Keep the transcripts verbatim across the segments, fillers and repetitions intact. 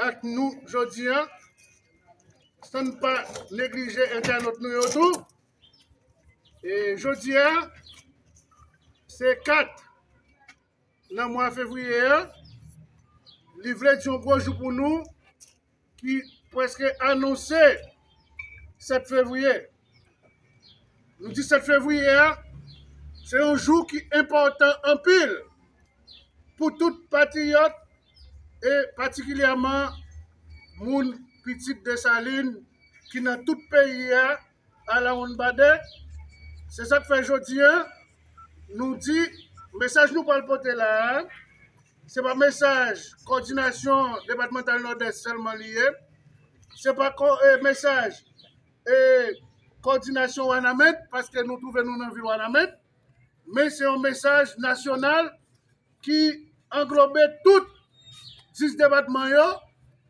ak nou jodi a, san n pa neglije entènot nou yo tou. E jodi a, se kat nan mwa fevriye a, li vle di yon gwo jou pou nou ki prèske anonse sèt fevriye. Nou di sèt fevriye a, se yon jou ki enpòtan anpil pou tout patriyòt e patikilyèman moun pitit Desalin ki nan tout peyi a, alawonnbadè. Se sa k fè jodi a, nou di mesaj nou pral pote la a, se pa mesaj kòdinasyon depatmantal Nòdès sèlman li ye, se pa ko- e, mesaj e, kòdinasyon Wanament, paske nou twouve nou nan vil Wanament, men se yon mesaj nasyonal ki anglobe tout dis depatman yo,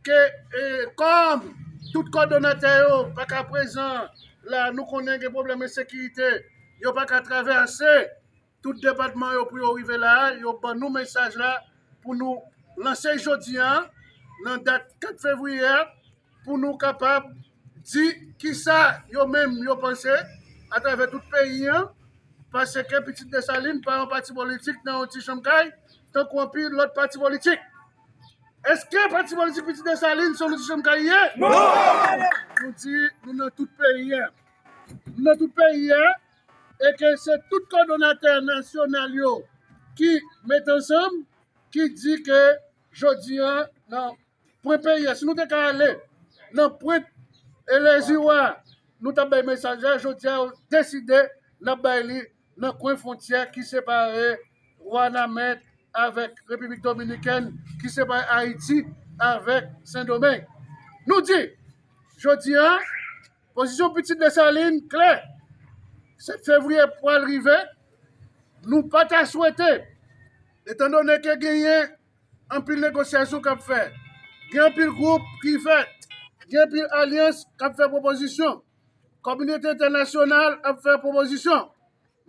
ke e, kòm tout kòdonatè yo pa ka prezan la, nou konnen gen pwoblèm ensekirite, yo pa ka travèse tout depatman yo pou yo rive la a, yo ban nou mesaj la pou nou lanse jodi a, nan dat kat fevriye a, pou nou kapab di kisa yo menm yo panse atravè tout peyi an, paske Pitit Desalin pa yon pati politik nan yon ti chanm kay, tankou anpil lòt pati politik. Èske pati politik Pitit Desalin se yon ti chanm kay ye? Non! Nou di nou nan tout peyi a. Nou nan tout peyi a, e ke se tout kòdonatè nasyonal yo ki met ansanm, ki di ke jodi a, nan pwen peyi a, si nou te ka ale nan pwen e Lèziwa, nou t ap bay mesaj la, jodi a, yo deside n ap bay li nan kwen fwontyè ki separe Wanament avèk Repiblik Dominikèn, ki separe Ayiti avèk Sendomeng. Nou di, jodi a, pozisyon Pitit Desalin klè. Sèt fevriye pral rive, nou pa ta swete, etandone ke genyen anpil negosyasyon k ap fèt, gen anpil gwoup ki fèt, gen anpil alyans k ap fè pwopozisyon, kominote entènasyonal ap fè pwopozisyon.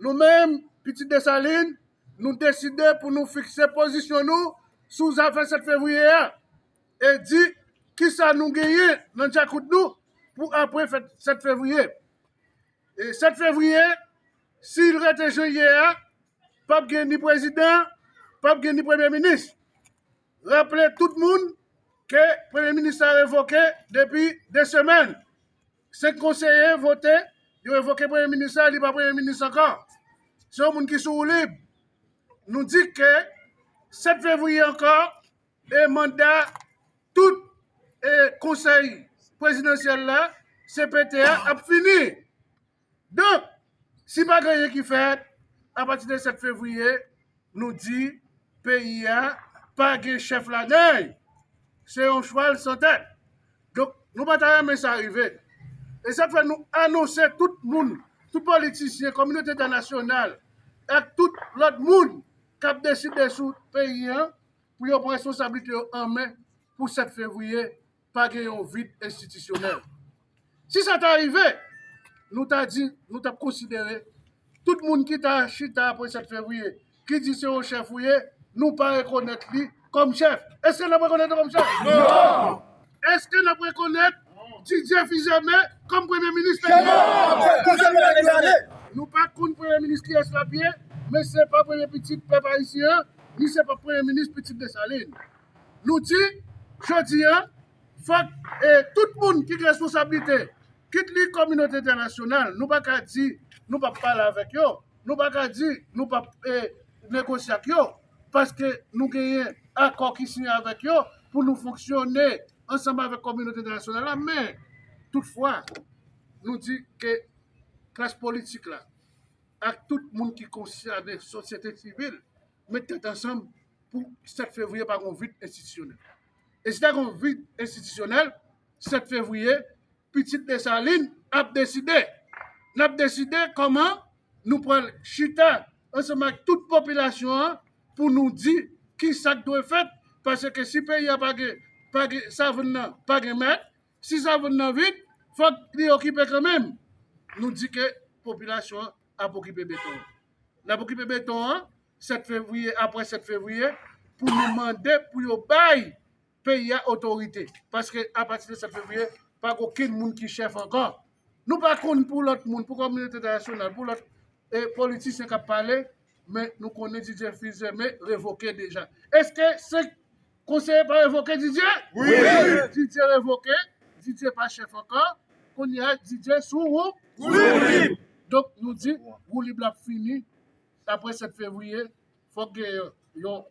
Nou menm, Pitit Desalin, nou deside pou nou fikse pozisyon nou sou zafè sèt fevriye a e di kisa nou genyen nan djakout nou pou apre fèt sèt fevriye. E sèt fevriye, si l rete jan l ye a, p ap gen ni prezidan, p ap gen ni premye minis. Raple tout moun ke premye minis la revoke depi de semèn. Senk konseye vote, yo revoke premye minis la, li pa premye minis ankò. Se yon moun ki sou woulib. Nou di ke sèt fevriye ankò, e manda tout e konsèy prezidansyèl la, C P T a, ap fini. Donk, si pa gen anyen ki fèt, apati de sèt fevriye, nou di peyi a pa gen chèf ladan l. Se yon chwal san tèt. Donk, nou pa ta renmen sa rive. E sa k fè nou anonse tout moun, tout politisyen, kominote entènasyonal, ak tout lòt moun k ap deside sou peyi a, pou yo pran responsablite yo an men pou sèt fevriye, pa gen yon vid enstitisyonèl. Si sa ta rive, nou ta di, nou t ap konsidere tout moun ki ta chita apre sèt fevriye, ki di se yon chèf ou ye, nou pa rekonèt li kòm chèf. Èske n ap rekonèt li kòm chèf? Non! Èske n ap rekonèt Didier Fils-Aimé kòm premye minis peyi a? Non! Nou pa konn premye minis kiyès l ap ye, men se pa premye pitit pèp ayisyen an, ni se pa premye minis pitit Desalin. Nou di, jodi a, fòk e, tout moun ki gen responsablite, kit li kominote entènasyonal, nou pa ka di nou p ap pale avèk yo, nou pa ka di nou p ap e, negosye ak yo, paske nou genyen akò ki siyen avèk yo pou nou fonksyone ansanm avèk kominote entènasyonal la. Men, toutfwa, nou di ke klas politik la ak tout moun ki konsène, sosyete sivil, met tèt ansanm pou sèt fevriye pa gen yon vid enstitisyonèl. E si ta gen yon vid enstitisyonèl, sèt fevriye, pitit Desalin ap deside. N ap deside kòman nou pral chita ansanm ak tout popilasyon an pou nou di ki sa k dwe fèt, paske si peyi a pa gen, pa gen, savann nan pa gen mèt, si savann nan vid, fòk li okipe kanmenm. Nou di ke popilasyon an ap okipe beton an. N ap okipe beton an, sèt fevriye, apre sèt fevriye, pou nou mande pou yo bay peyi a otorite. Paske apati de sèt fevriye, pa gen okenn moun ki chèf ankò. Nou pa konn pou lòt moun, pou kominote entènasyonal, pou lòt e politisyen k ap pale, men nou konnen Didier Fils-Aimé revoke deja. Èske senk konseye pa revoke Didier? Wi. Didier revoke, Didier pa chèf ankò, kounye a Didier sou woulib. Donk nou di woulib la ap fini apre sèt fevriye, fòk gen yon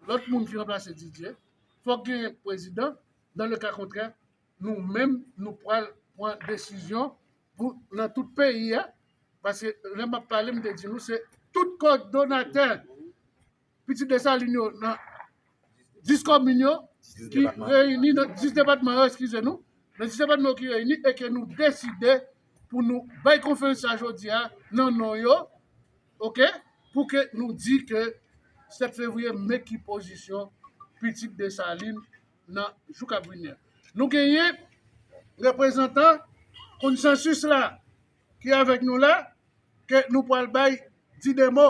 lòt moun ki ranplase Didier, fòk gen prezidan. Dans le cas contraire, nou menm, nou pral pran desizyon pou nan tout peyi a, paske lè m ap pale, m te di nou, se tout kòdonatè Pitit Desalin yo nan dis komin yo ki reyini nan dis depatman yo, eskize nou, nan dis depatman yo ki reyini e ke nou deside pou nou bay konferans sa jodi a nan non yo, oke, pou ke nou di ke sèt fevriye men ki pozisyon Pitit Desalin nan jou k ap vini an. Nou genyen reprezantan konsansis la ki avèk nou la, ke nou pral bay di de mo,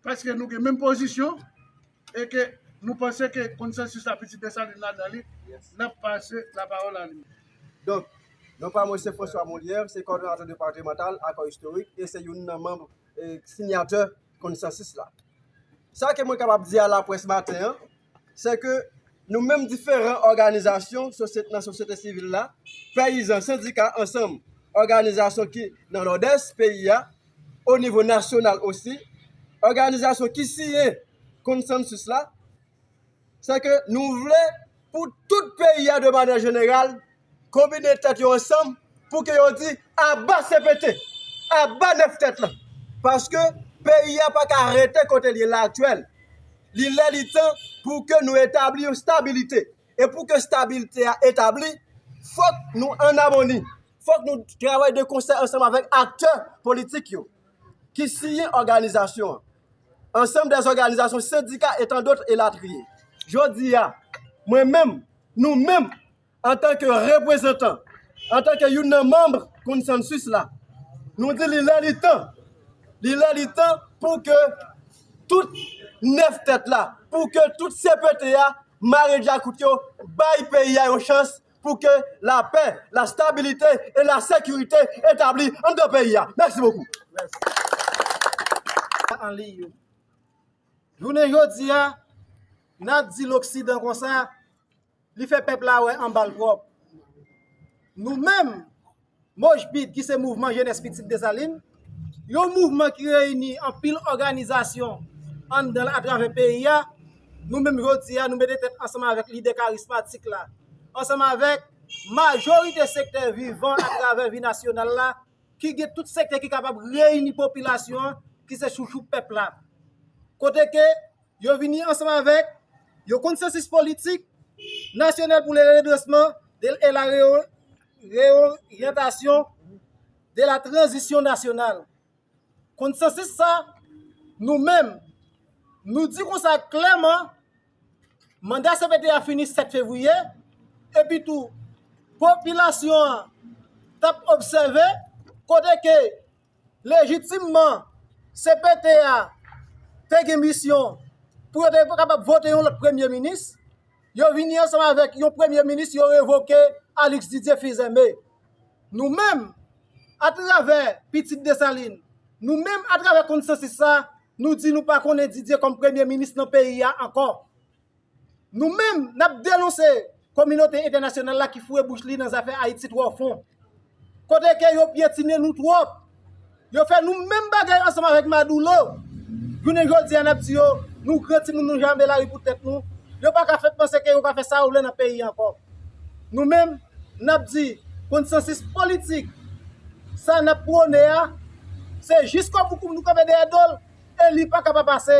paske nou gen menm pozisyon e ke nou panse ke konsansis la Pitit Desalin ladan li, n ap pase lapawòl a li. Donk, non pa mwen se François Molière, se kòdonatè depatmantal Akò Istorik e se youn nan manm e sinyatè konsansis la. Sa ke mwen kapab di a laprès maten an, se ke nou menm diferan òganizasyon sosyete, nan sosyete sivil la, peyizan, sendika, ansanm òganizasyon ki nan Nòdès peyi a, o nivo nasyonal osi, òganizasyon ki siyen konsansis la, se ke nou vle pou tout peyi a de mannyè jeneral konbine tèt yo ansanm pou ke yo di aba C P T, aba nèf tèt lan. Paske peyi a pa ka rete kote l ye la aktyèl. Li lè li tan pou ke nou etabli yon stabilite. E pou ke stabilite a etabli, fòk nou an amoni. Fòk nou travay de konsè ansanm avèk aktè politik yo ki siyen òganizasyon an. Ansanm dè òganizasyon, sendika e tandòt elatriye. Jodi a, mwen menm, nou menm, antanke reprezantan, antanke youn nan manm konsansis la, nou di li lè li tan. Li lè li tan pou ke tout nèf tèt la, pou ke tout C P T a mare djakout yo, bay peyi a yon chans pou ke lapè, lastabilite e lasekirite etabli anndan peyi a. Mèsi bokou. An liy yo. Jounen jodi a, n ap di loksidan konsa, li fè pèp la wè anba l pwòp. Nou menm, Mojpit ki se mouvman jenès Pitit Desalin, yon mouvman ki reyini anpil òganizasyon anndan l atravè peyi a, nou menm jodi a nou mete tèt ansanm avèk lidè karismatik la, ansanm avèk majorite sektè vivan atravè vi nasyonal la, ki gen tout sektè ki kapab reyini popilasyon an ki se chouchou pèp la. Kote ke yo vini ansanm avèk yon konsansis politik nasyonal pou le redresman de, e la reo- reoryantasyon de la tranzisyon nasyonal. Konsansis sa, nou menm, nou di konsa klèman, manda C P T a fini sèt fevriye, epi tou, popilasyon an t ap obsève kote ke lejitimman C P T a te gen misyon pou yo te kapab vote yon lòt premye minis, yo vini ansanm avèk yon premye minis, yo revoke Alix Didier Fils-Aimé. Nou menm, atravè Pitit Desalin, nou menm atravè konsansis sa, nou di nou pa konnen Didier kòm premye minis nan peyi a ankò. Nou menm, n ap denonse kominote entènasyonal la ki foure bouch li nan zafè Ayiti twò fon. Kote ke yo pyetine nou twòp. Yo fè nou menm bagay ansanm avèk Maduro. Jounen jodi a, n ap di yo, nou gran timoun, nou janbe lari pou tèt nou. Yo pa ka fè panse ke yo ka fè sa yo vle nan peyi a ankò. Nou menm, n ap di, konsansis politik sa n ap pwone a, se jiskobou kou nou kanpe dèyè do l, e li pa ka pa pase,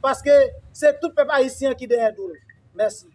paske se tout pèp ayisyen ki dèyè do l. Mèsi.